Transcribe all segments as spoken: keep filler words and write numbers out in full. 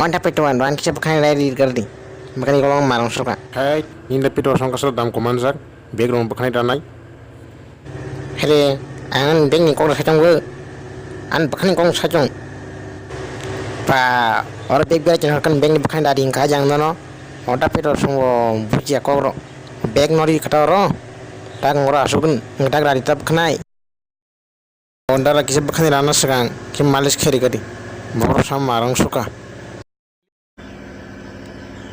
Wanda peto ando an kisa bwkhani rai rir gardi. Bwkhani kolong marung suka. Hai, ninda peto song kasar dam komanjak. Bag rong bwkhani ranai. Hede, ang bag ni kok rok sai tongo. An bwkhani kok sai tong. Pa, oro bag bera chini horkan bag ni bwkhani dadi hingka jang nono. Wanda peto songo bujiya kok rok. Bag nori kata oro. Tak ngoro asuk tak rari ta bwkhanai. Wanda ra kisa bwkhani rana swkang khe malis khe rikadi. Borok sam marung suka.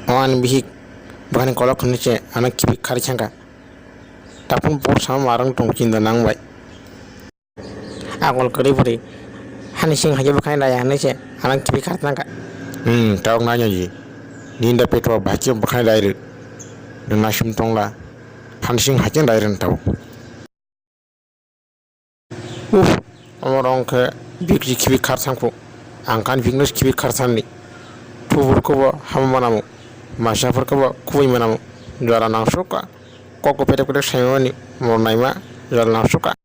O ani bihik bwkhani kolok hwnwi se ano kibi khari thangkha. Tapun borok sam marung tong chinda nang bai. Agol kwrwi bwrwi hani sing hai khe bwkhani raya hwnwi se ano kibi khari thangkha. Hmm, tok nai nai ji. Ninda petro bhai khe bwkhani rai rw. Nwng naisum tongla. Hani sing hai khe rai rw tau. Uff, omo rong khe bikri khibi khar thangkhu. Ang kan bikno khibi khar thangni. Thubur khe bo hama manamo. Masa phar khe bo kubui manamo. Jora nangsuka. Kok ko petek petek saimani. Mor naima. Jora nangsuka.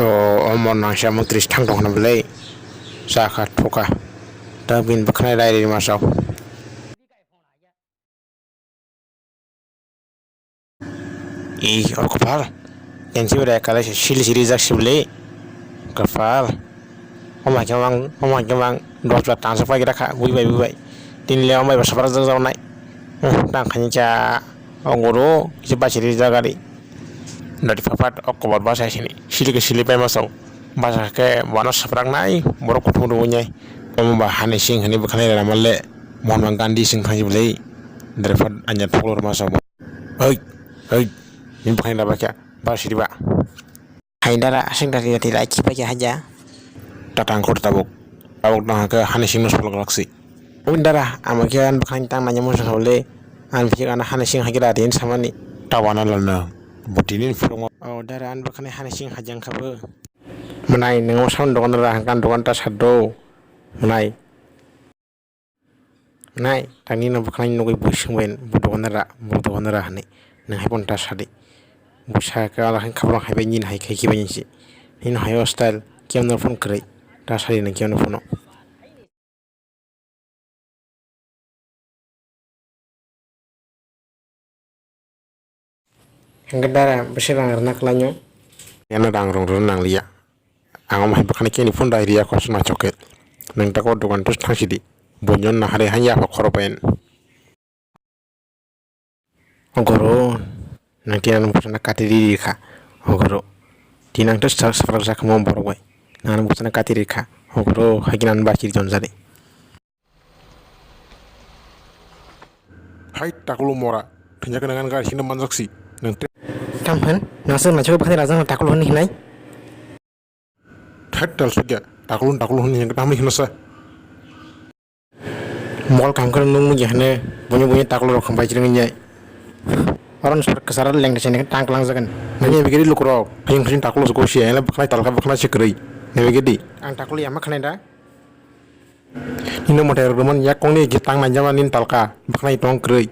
O, o mor nangsa mantri thang tong khna belai. Chakha thuka. Ta bin bwkhanai rai ri masao. Ih, o kwpal. Kensi bwrwi kalai se sili sili jak sibli. Kwpal. Omo hai khe mang, omo hai khe mang. Dosla tangsa pai gira kha, bui bai, bui bai. Tini le omo bai bwsa bara jak jak nai. Hmm, tang khani cha. O guru, kisa bachiri jak gari. Dadi phapat o kobor basa sini. Sili khe sili pai masao. Basa khe wano saprak nai, borok kutung rwui nai. Omo ba hani sing hani bwkhanai rana malle. Mohan Gandhi sing thangsi bwlai. Dadi phat anya thoklo rwma sao. Oi, oi, ni bwkhani laba kya, ba siriba. Hai dara, aswk dati dati rai khipai khe haja. Tatang khor tabuk. Tabuk tong hakhe hani singno solok raksi. Ui dara, amo khe an bwkhani tang nanya musa hole. An phik ana hani sing hakhe dati hin samani. Tawana lalna. Butini phirokma. O dara, an bwkhani hani sing hajang khabu. Mwnai, nwngo sound dogan ra hangkan dogan ta saddo. Mwnai. Nai, tangni no bwkhani nugui bui swngbai, bo dogan ra, bo dogan ra hwnwi. Nwng hai phano ta sadi. Bwsa khe ala hai khaprang hai bai nini hai khai khibai nisi. Nini hai o style, kiyam no phone kwrwi. Ta sadi nwng kiyam no phone. Hwnkhe dara bwswk rang rwna kwlainw? Ano rang rwng rwna nangliya. Ang omo hai bwkhani khe ni phone dai riya koso naisok khe. Nwng tako dogan tus thang sidi. Bo nyon nahari hanya apa khoro pen. Ogoro, nwng tini ano bwsano kati ri ri kha. Ogoro. Tini ang to sa-, saprajak mo borok bai. Nwng ano bwsano kati ri kha. Ogoro, hai khe nang bachiri tonjari. Hai takulu mora, thinjak nang gari sino manjak si. Nang te. Tam hen, nasa nacho bwkhani rajang takulu hwnwi hinai. Thai tal sukya, takulu takulu hwnwi hinai, tam hinasa. Mol kam khe nung nung jahane, bunyi bunyi takulu rok khambai chirang jai. Oron sar kasar leng de chene tang klang jagan. Nani bigiri lukurok, hayung hayung takulu suko si, ele bwkhnai talka bwkhnai se kwrwi. Nebe gidi. Ang takulu yama khanai da. Nino mote roman yak kongni je tang nai jama nin talka bwkhnai tong kwrwi.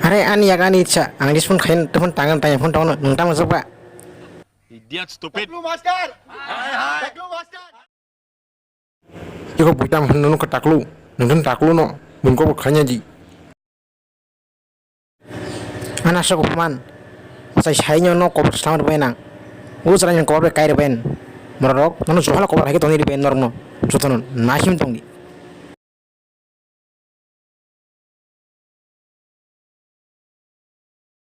Are ani yak ani itsa, ang dis phone khain, phone tangan tanya phone tangan, nung tang jokba. Idiot, stupid. Taklu master. Taklu master. Iko buitam hwn nunu ka taklu, nung taklu no, bun ko khanya ji. Ana sok phuman. Sai sai nyo no kobor slam rwbai nang. Ujra nyo kobor bai kai rwbai. Morok, nono juhala kobor hai khe toni rwbai norok no. Jotono nasim tongdi.